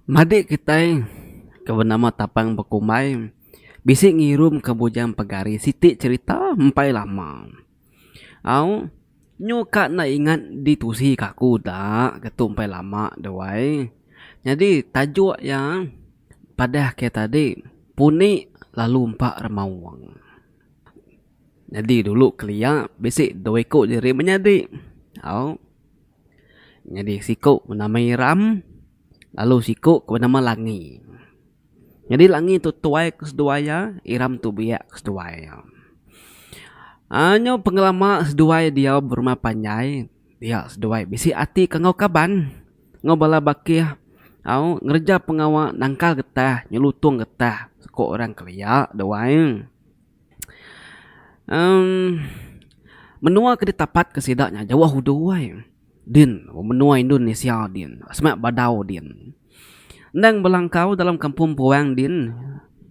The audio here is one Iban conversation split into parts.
Madik kitai ke benama Tapang Bekumbai bisi ngirum ke Bujang Pegari siti cherita empai lama. Au nyu ka enda ingat ditusi ka aku da ke tu empai lama tu ai. Nyadi tajuk iya padah ke tadi puni lalu empa remaung. Nyadi dulu kelia bisi dua iku diri menyadi. Au. Nyadi siku benama Iram lalu siku ke benama Langi. Nyadi Langi tu tuai ke seduai iya, Iram tu biak ke seduai iya. Aaa nyau pengelama seduai diau berumah panjai dia seduai bisi ati ke enggau kaban enggau bala bakih au ngereja pengawa nangkal getah nyelutung getah ko orang kelia duai. Emm menua ke ditapat ke sida nya jauh udu ai. Din menua Indonesia din semak Badau din. Endang belangkau dalam kampung puang din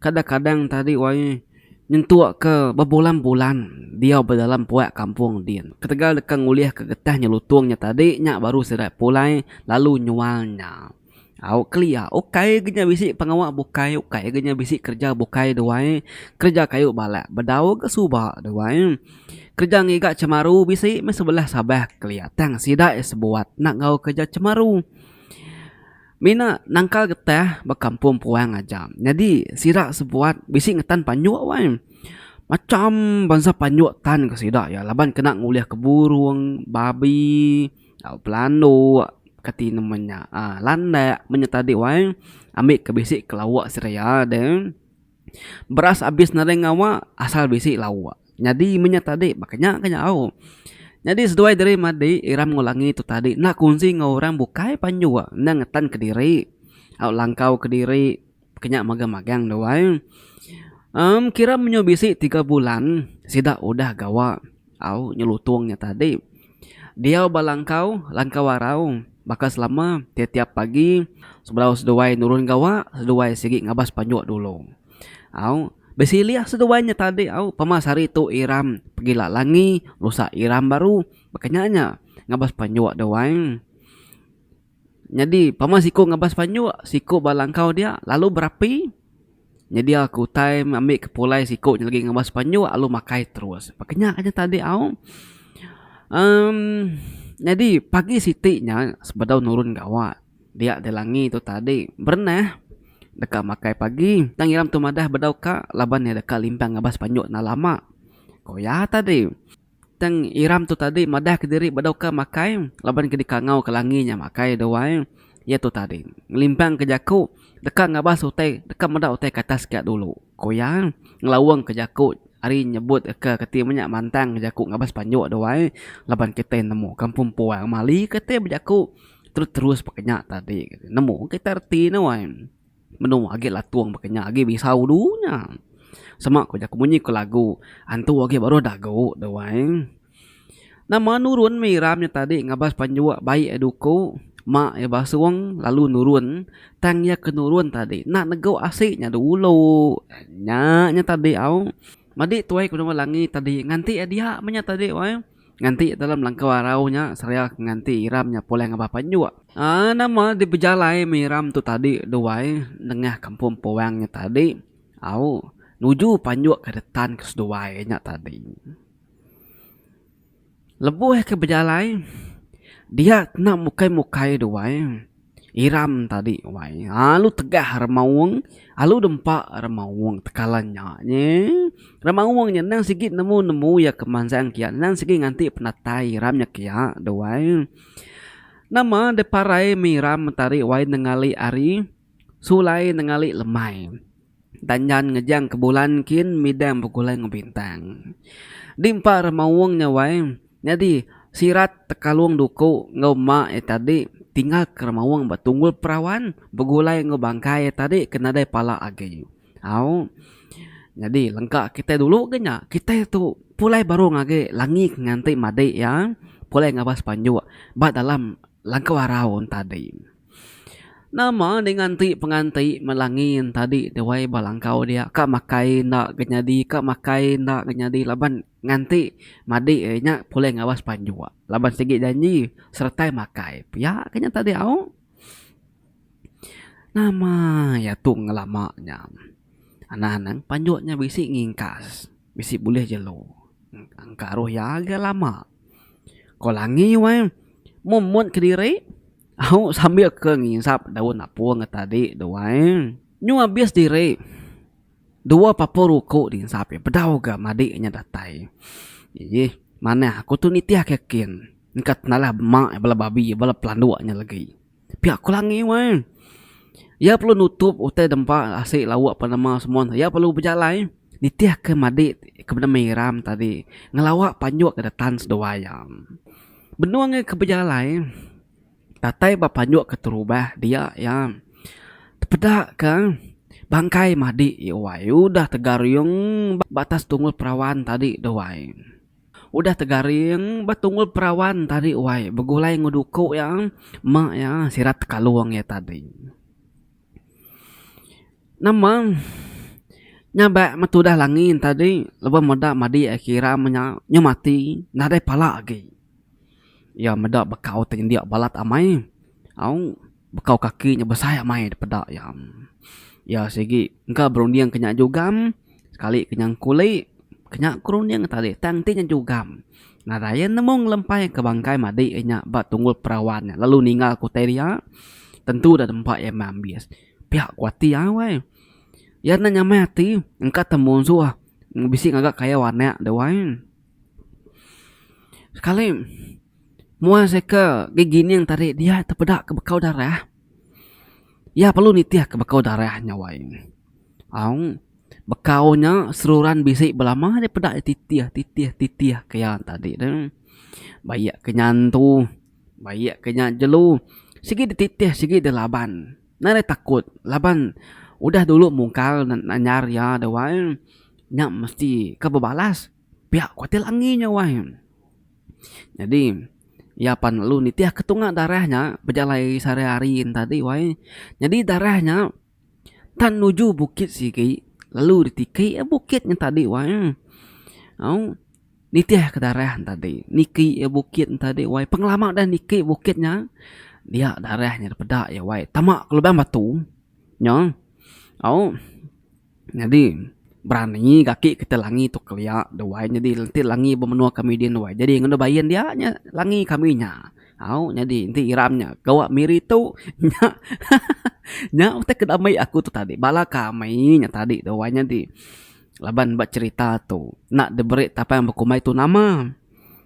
kadang-kadang tadi wai nyentuk ke bebulan-bulan diau ba dalam puak kampung din. Ketegal deka ngulih ke getah nyelutung nya tadi nya baru sida pulai lalu nyual nya. Au kelia ukai ga nya bisi pengawa bukai ukai ga nya bisi kereja bukai duai kereja kayu balak bedau ga suba duai kereja ngiga cemaru bisi meh sebelah sabah kelia tang sida iya sebuat enda enggau kereja cemaru mina nangkal getah ba kampung puang aja nyadi sida sebuat bisi ngetan panjuk wai macam bansa panjuk tan ke sida iya laban kena ngulih ke burung babi. Tau pelanduk kati nama nya aaa landak meh nya tadi wai ambi ke bisi ke lauk seria deh. Beras abis nadai ngawa asal bisi lauk. Nyadi meh nya tadi baka nya ke nyau. Nyadi seduai diri madi iram enggau langi tu tadi enda kunsi enggau orang bukai panjuk enda ngetan kediri au langkau kediri ke nya magang-magang tu ai. Emm kira menyu bisi tiga bulan sida udah gawa au nyelutung nya tadi. Diau ba langkau, langkau arau baka selama tiap-tiap pagi sebedau seduai nurun gawa seduai sigi ngabas panjuk dulu. Au besilih seduai nya tadi au pama sehari tu iram pegila langi lusa iram baru baka nya nya ngabas panjuk duai. Nyadi pama siku ngabas panjuk siku ba langkau dia lalu berapi. Nyedia ke utai ambi ke pulai siku nya lagi ngabas panjuk lalu makai terus. Baka nya aja tadi au. Emm nyadi pagi siti nya sebedau nurun gawa dia di langi tu tadi berenah deka makai pagi tang ira tu madah bedau ka laban iya deka limpang ngabas panjuk enda lama. Ku iya tadi. Tang Iram tu tadi madah kediri bedau ka makai laban ke dikangau ke langi nya makai duai iya tu tadi. Ngelimpang ke jaku deka ngabas utai deka meda utai ke atas ka dulu ku iya ngelaung ke jaku ari nyebut ke keti meh nya mantang jaku ngabas panjuk duai laban kitai nemu kampung puang mali kitai bejaku terus terus peka nya tadi nemu kitai reti ne wai. Menu agi latung baka nya agi bisau dunya. Sema ku jaku munyi ku lagu antu agi baruh dagu tu ai. Nama nurun mih iram nya tadi ngabas panjuk bai iya duku ma iya basung lalu nurun tang iya ke nurun tadi enda negu asi nya dulu. Nya nya tadi au. Madi tuai ke menua langi tadi nganti iya dia meh nya tadi wai. Nganti dalam langkau arau nya seraya ke nganti Iram nya pulai ngabah panjuk. Aaa nama dipejalai meh Iram tu tadi duai nengah kampung puang nya tadi au nuju panjuk ke retan ke seduai nya tadi. Lebuh ke bejalai dia kena mukai-mukai duai. Iram tadi wai alu tegah remaung alu dempa remaung tekala nya nyi. Remaung nya endang sigi nemu nemu iya ke mansang kiya endang sigi nganti penatai iram nya kiya tu wai. Nama deh parai mih iram tadi wai nengali hari sulai nengali lemai. Danjan ngejang ke bulan kin midang begulai enggau bintang. Di empa remaung nya wai nyadi sirat tekalung duku enggau ma iya tadi tinggal ke remaung ba tunggul perawan begulai enggau bangkai iya tadi ke nadai pala agi. Au nyadi lengka kitai dulu ga nya kitai tu pulai baru ngagai langi ke nganti madi iya pulai ngabas panjuk ba dalam langkau arau tadi. Nama deh nganti penganti melangi tadi ti wai ba langkau dia ka makai enda ga nyadi ka makai enda ga nyadi laban nganti madi iya nya pulai ngawas panjuk laban sigi janji seretai makai pia ke nya tadi au. Nama iya tu ngelama nya. Anang-anang panjuk nya bisi ngingkas, bisi bulih jelu. Engka aruh iya ga lama. Ko Langi wai mumut kediri au sambil ke nginsap daun apung ke tadi tu wai. Nyu abis diri dua papur ruku dinsap iya bedau ga madi nya datai. Ih manah aku tu nitih ke kin engka tenalah ma bala babi bala pelanduk nya legi. Pia ku Langi wai. Iya perlu nutup utai dempa asi lauk penema semua iya perlu bejalai nitih ke madi ke benama Iram tadi ngelawa panjuk ke detan seduai iya. Benung iya ke bejalai datai ba panjuk keterubah dia iya tepeda ke bangkai madi iya wai udah tegaring ba atas tunggul perawan tadi tu wai. Udah tegaring ba tunggul perawan tadi wai begulai enggau duku iya ema iya sirat tekalung iya tadi. Nama nyabak meh tudah langin tadi lebuh meda madi iya kiram nya nyu mati nadai pala agi. Iya meda bekau ti nyendia balat amai au. Bekau kaki nya besai amai dipeda iya. Iya sigi engka berunding ke nya jugam sekali ke nya engkuli ke nya ku runding tadi tang enti nya jugam nadai iya nemu ngelempai ke bangkai madi iya nya ba tunggul perawan nya lalu ninggal ke utai dia tentu da nempa iya meh ambis. Pia ku ati iya weh. Iya enda nyamai ati engka te munsuh bisi ngaga kayau anak deh weh. Sekali. Mua seka gegining tadi dia tepeda ke bekau darah. Iya perlu nitih ke bekau darah nya wai. Au bekau nya seruran bisi belama dia peda titih titih titih ke iya tadi tu. Baik ke nya antu, baik ke nya jelu sigi dititih sigi dilaban. Nadai takut laban udah dulu mungkal nanyar iya tu wai nya mesti ke bebalas pia ku ati langi nya wai. Nyadi iya pan lalu nitih ke tunga darah nya bejalai sehari-hari tadi wai. Nyadi darah nya tan nuju bukit sigi lalu ditiki bukit nya tadi wai. Au nitih ke darah nya tadi niki bukit nya tadi wai. Pengelama deh niki bukit nya dia darah nya peda iya wai tama ke lubang batu nya au. Nyadi berani gaki kita langi tu kelia duai nyadi enti langi ba menua kami din duai jadi ngena bain dia nya langi kami nya au nyadi enti iram nya gawa miri tu nya hahaha nya utai ke ambi aku tu tadi bala kami nya tadi duai nyadi laban ba cherita tu enda diberi tapang bekumbai tu nama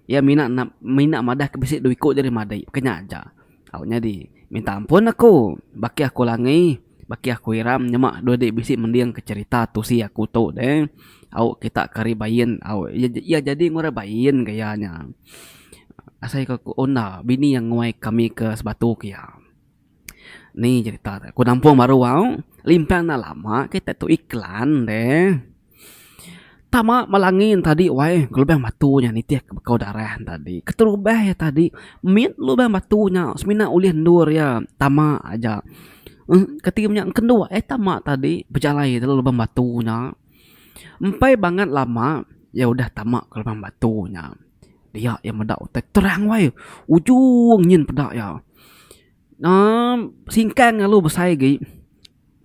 iya mina mina madah ke bisi dua iku jadi madi ke nya aja. Au nyadi minta ampun aku bakih aku langi bakih aku iram nyema dua adi bisi mending ke cherita tusi aku tu deh au kita ke ari bain au iya jadi ngurang bain gaya nya asai ku aku enda bini iya nguai kami ke sebatu ke iya. Ni cherita ku nampung baru au limpang enda lama kita tu iklan deh. Tama melangi ne tadi wai lubang batu nya nitih ke bekau darah ne tadi. Keterubah iya tadi mit lubang batu nya semina ulih endur iya tama aja. Uhh keti nya kendu ai tama tadi bejalai dalam lubang batu nya. Empai bangat lama iya udah tama ke lubang batu nya. Dia iya meda utai terang wai ujung nyin peda iya. Naam singkang lalu besai agi.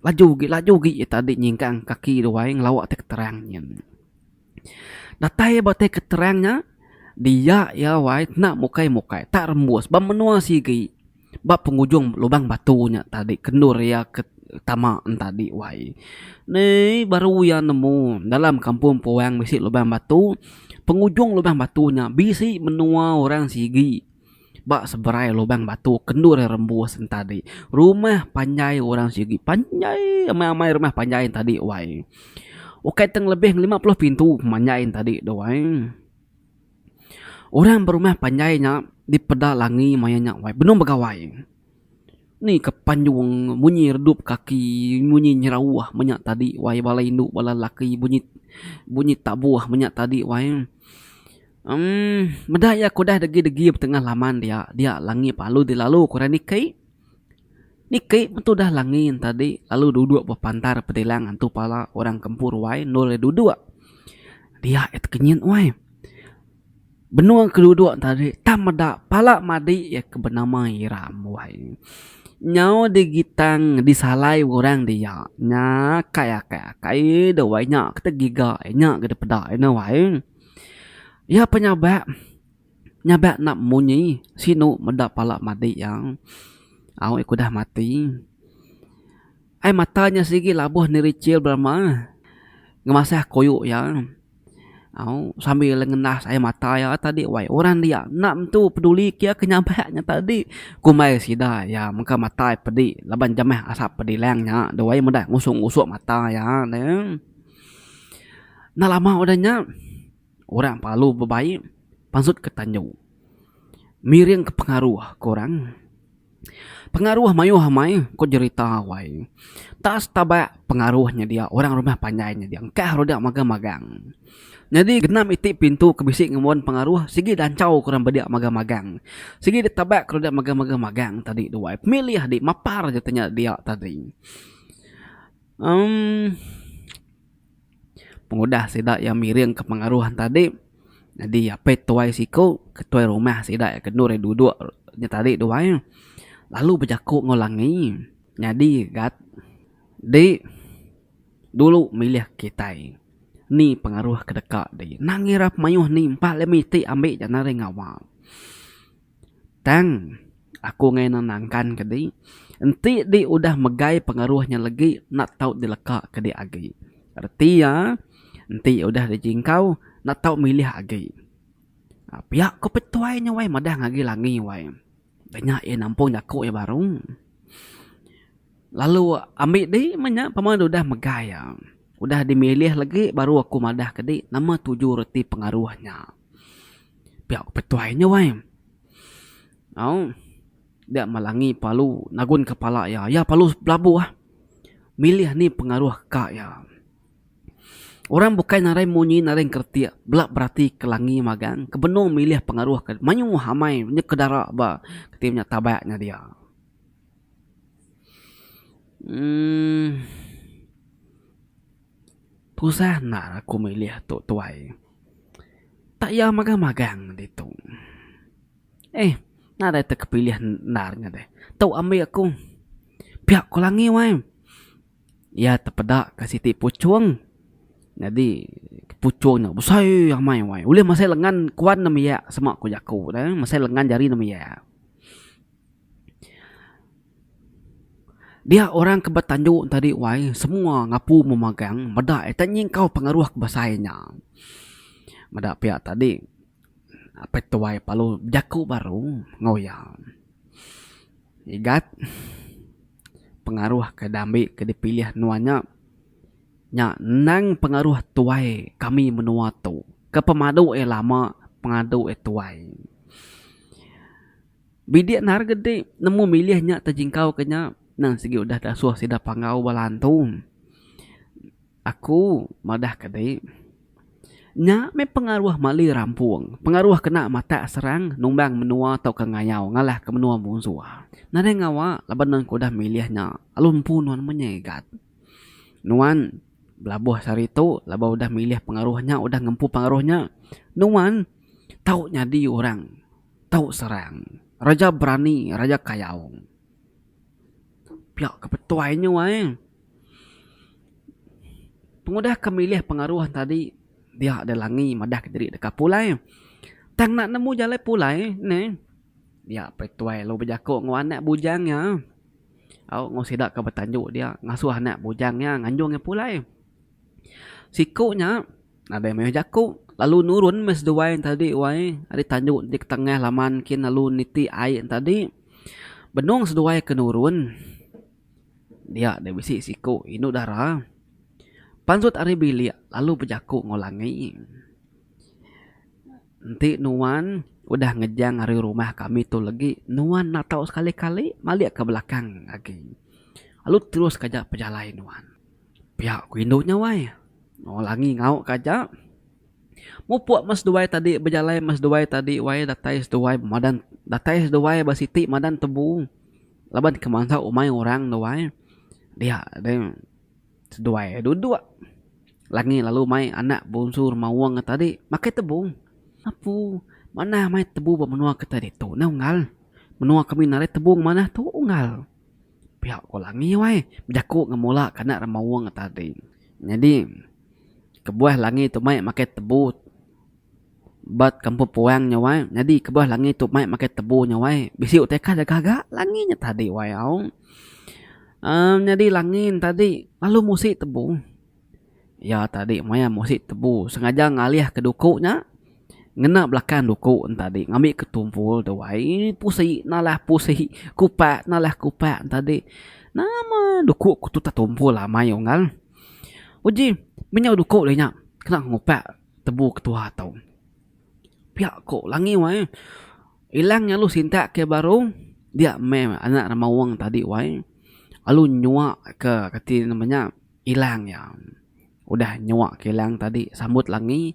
Laju agi laju agi iya tadi nyingkang kaki duai ngelawa tai keterang nyin. Datai ba tai keterang nya dia iya wai enda mukai mukai tak rembus ba menua sigi ba pengujung lubang batu nya tadi ke endur iya ke tama ne tadi wai. Ney baru iya nemu dalam kampung puang bisi lubang batu pengujung lubang batu nya bisi menua orang sigi. Ba seberai lubang batu kendur rembus entadi. Rumah panjai orang sigi panjai amai amai rumah panjai entadi wai. Ukai teng lebih 50 pintu pemanjai entadi tu wai. Orang berumah panjai nya dipeda langi maya nya wai benung begawai. Ni ke panjung munyi redup kaki munyi nyerauh menya tadi wai bala indu bala lelaki bunyi bunyi tabuh menya tadi wai. Emm meda iya ke udah degi-degi betengah laman dia, dia langi palu dilalu ke orang niki. Niki metudah langi ne tadi lalu duduk ba pantar pedilang antu pala orang ke empu ruai endur iya duduk. Dia iya tekenyit wai. Benung ke duduk tadi tang meda pala madi iya ke benama Iram wai. Nyau digitang disalai orang dia nya akai akai akai deh wai nya ke tegiga nya ke dipeda nya wai. Iya penyabak nyabak enda munyi sinu meda pala madi iya au iya ke udah mati. Ai mata nya sigi labuh nerichil belama ngemasah koyok iya. Au sambil ngendas ai mata iya tadi wai orang dia enda mentu peduli ke iya ke nyabak nya tadi kumbai sida iya meka mata iya pedi laban jamah asap pedilang nya dawai meda ngusuk ngusuk mata iya neh. Enda lama udah nya orang perlu bebai pansut ke tanju miring ke pengaruh ke orang. Pengaruh mayuh amai ku jerita wai. Tak setabak pengaruh nyedia orang rumah panjai nyedia engkah ruda magang-magang. Nyadi genap iti pintu ke bisi ngembuan pengaruh sigi danchau ke orang bedia magang-magang. Sigi ditabak ke ruda magang-magang tadi tu wai. Pemilih di mapar je tanya dia tadi. Emm. Pengudah sida iya miring ke pengaruh tadi nyadi apai tuai siku ketuai rumah sida iya ke endur iya duduk nya tadi tu ai lalu bejaku enggau Langi nyadi gat di dulu milih kitai ni pengaruh ke deka di nang ira pemayuh ni empa lima iti ambi ja naring ngawa. Tang, aku enggai enda nangkan ke di, enti di udah megai pengaruh nya legi enda tau dileka ke di agi. Reti iya, enti udah dijingkau enda tau milih agi. Pia ko petuai nya wai madah ngagi langi wai. Da nya iya nampung jaku iya baru. Lalu ambi di meh nya pama udah megai iya. Udah dimilih legi baru aku madah ke di nama tuju reti pengaruh nya. Pia ku petuai nya wai. Au dia melangi palu nagun kepala iya. Iya palu belabuh milih ni pengaruh ka iya. Orang bukai narai munyi narai ngeretik bela berati ke langi magang ke benung milih pengaruh ke mayuh amai nyekeda ba keti nya tabak nya dia. Uhh. Tusah endar aku milih tu tuai. Tak iya magang-magang ditu. Eh, nadai te kepilih endar nya deh. Tu ambi aku. Pia ku Langi wai. Iya tepeda ka siti puchung. Nyadi puchung nya besai amai wai. Ulih masai lengan kuan nembiak sema ku jaku ne, masai lengan jari nembiak. Dia orang ke betanju tadi wai semua ngapu memagang meda ita nyingkau pengaruh ke besai nya. Meda pia tadi apai tuai lalu bejaku baru enggau iya. Igat pengaruh ke diambi ke dipilih nuan nya, nya endang pengaruh tuai kami menua tu ke pemadu iya lama pengadu iya tuai. Bidik endar ke ti nemu milih nya tejingkau ke nya nang sigi udah dasuh sida panggau bala antu. Aku madah ke ti nya meh pengaruh mali rampung pengaruh kena matak serang numbang menua tauka ngayau ngalah ke menua munsuh. Nadai ngawa laban nuan ke udah milih nya lalu empu nuan menyigat. Nuan belabuh sehari tu laban udah milih pengaruh nya udah ngempu pengaruh nya nuan tau nyadi orang. Tau serang. Raja berani, raja kayau. Pia ke petuai nyu ai. Pengudah ke milih pengaruh tadi dia deh Langi madah ke diri deka pulai. Tang enda nemu jalai pulai neh. Dia petuai lalu bejaku enggau anak bujang iya. Au enggau sida ke betanju dia ngasuh anak bujang iya nganjung iya pulai. Siku nya. Nadai mayuh jaku lalu nurun meh seduai tadi wai ari tanju ti ke tengah laman kin lalu niti ai tadi. Benung seduai ke nurun dia deh bisi siku indu dara pansut ari bilik lalu bejaku enggau Langi. Enti nuan udah ngejang ari rumah kami tu legi nuan enda tau sekali kali malik ke belakang agi lalu terus ke aja pejalai nuan. Pia ku indu nya wai. Oh langi ngauk ka aja. Mupuk meh seduai tadi bejalai meh seduai tadi wai datai seduai madan datai seduai ba siti madan tebu laban ke mansa umai orang tu wai. Dia deh seduai duduk langi lalu mai anak bungsu remaung tadi makai tebu. Apu. Manah mai tebu ba menua kitai ditu neh unggal. Menua kami nadai tebu ngemanah tu unggal. Pia ko Langi wai bejaku ngemula ke anak remaung tadi. Nyadi kebuah Langi tu mai makai tebu ba kampung puang nya wai nyadi kebuah Langi tu mai makai tebu nya wai bisi utai ka jaga ga Langi nya tadi wai au. uhh Nyadi Langi ne tadi lalu musi tebu. Iya tadi maya musi tebu sengaja ngalih ke duku nya ngena belakang duku ne tadi ngambi ke tumpul tu ai pusi nalah pusi kupak nalah kupak ne tadi. Nama duku ku tu tak tumpul amai unggal. Uji menyau duku deh nya kena ngupak tebu ketua tu. Pia ko Langi wai ilang nya lalu sintak ke baru dia meh anak remaung tadi wai lalu nyua ke kati nama nya. Ilang iya. Udah nyuak ke ilang tadi sambut langi.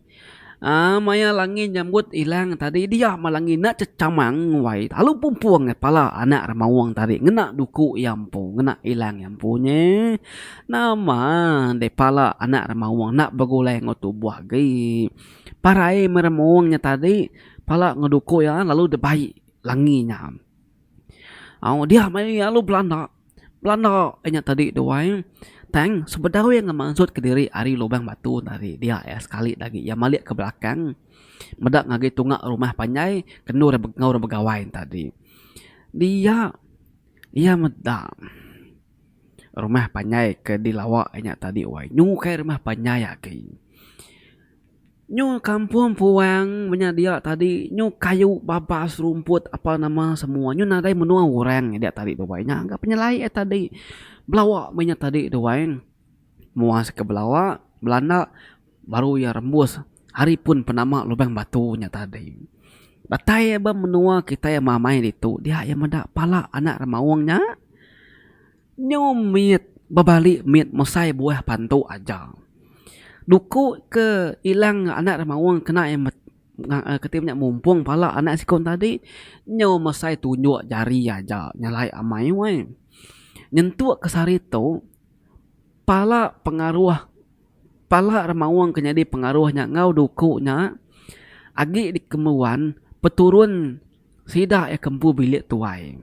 Aaa maya langi nyambut ilang tadi dia meh langi enda chechamang wai lalu pumpung ngagai pala anak remaung tadi ngena duku iya empu ngena ilang iya empu nyi. Nama deh pala anak remaung enda begulai enggau tubuh agi. Parai meh remaung nya tadi pala enggau duku iya lalu dibai langi nya. Au dia meh lalu belanda. Belanda inya tadi tu ai. Tang sebedau iya ngemansut kediri ari lubang batu tadi dia iya sekali agi iya malik ke belakang meda ngagai tunga rumah panjai ke endur enggau orang begawai tadi. Dia iya meda rumah panjai ke dilawa inya tadi wai nyukai rumah panjai agi. Nyu kampung puang menya dia tadi nyu kayu babas rumput apa nama semua nyu nadai menua orang dia tadi tu wai nya ga penyelai iya tadi belawa meh nya tadi tu wai muas ke belawa belanda baru iya rembus ari pun penama lubang batu nya tadi. Datai iya ba menua kitai amai ditu dia iya meda pala anak remaung nya. Nyu mit bebali mit mesai buah pantu aja. Duku ke ilang anak remaung kena iya keti nya mumpung pala anak siku tadi nyu mesai tunjuk jari aja nyelai amai weh. Nyentuk ke sehari tu pala pengaruh pala remaung ke nyadi pengaruh nya enggau duku nya agi dikembuan peturun sida iya ke empu bilik tuai.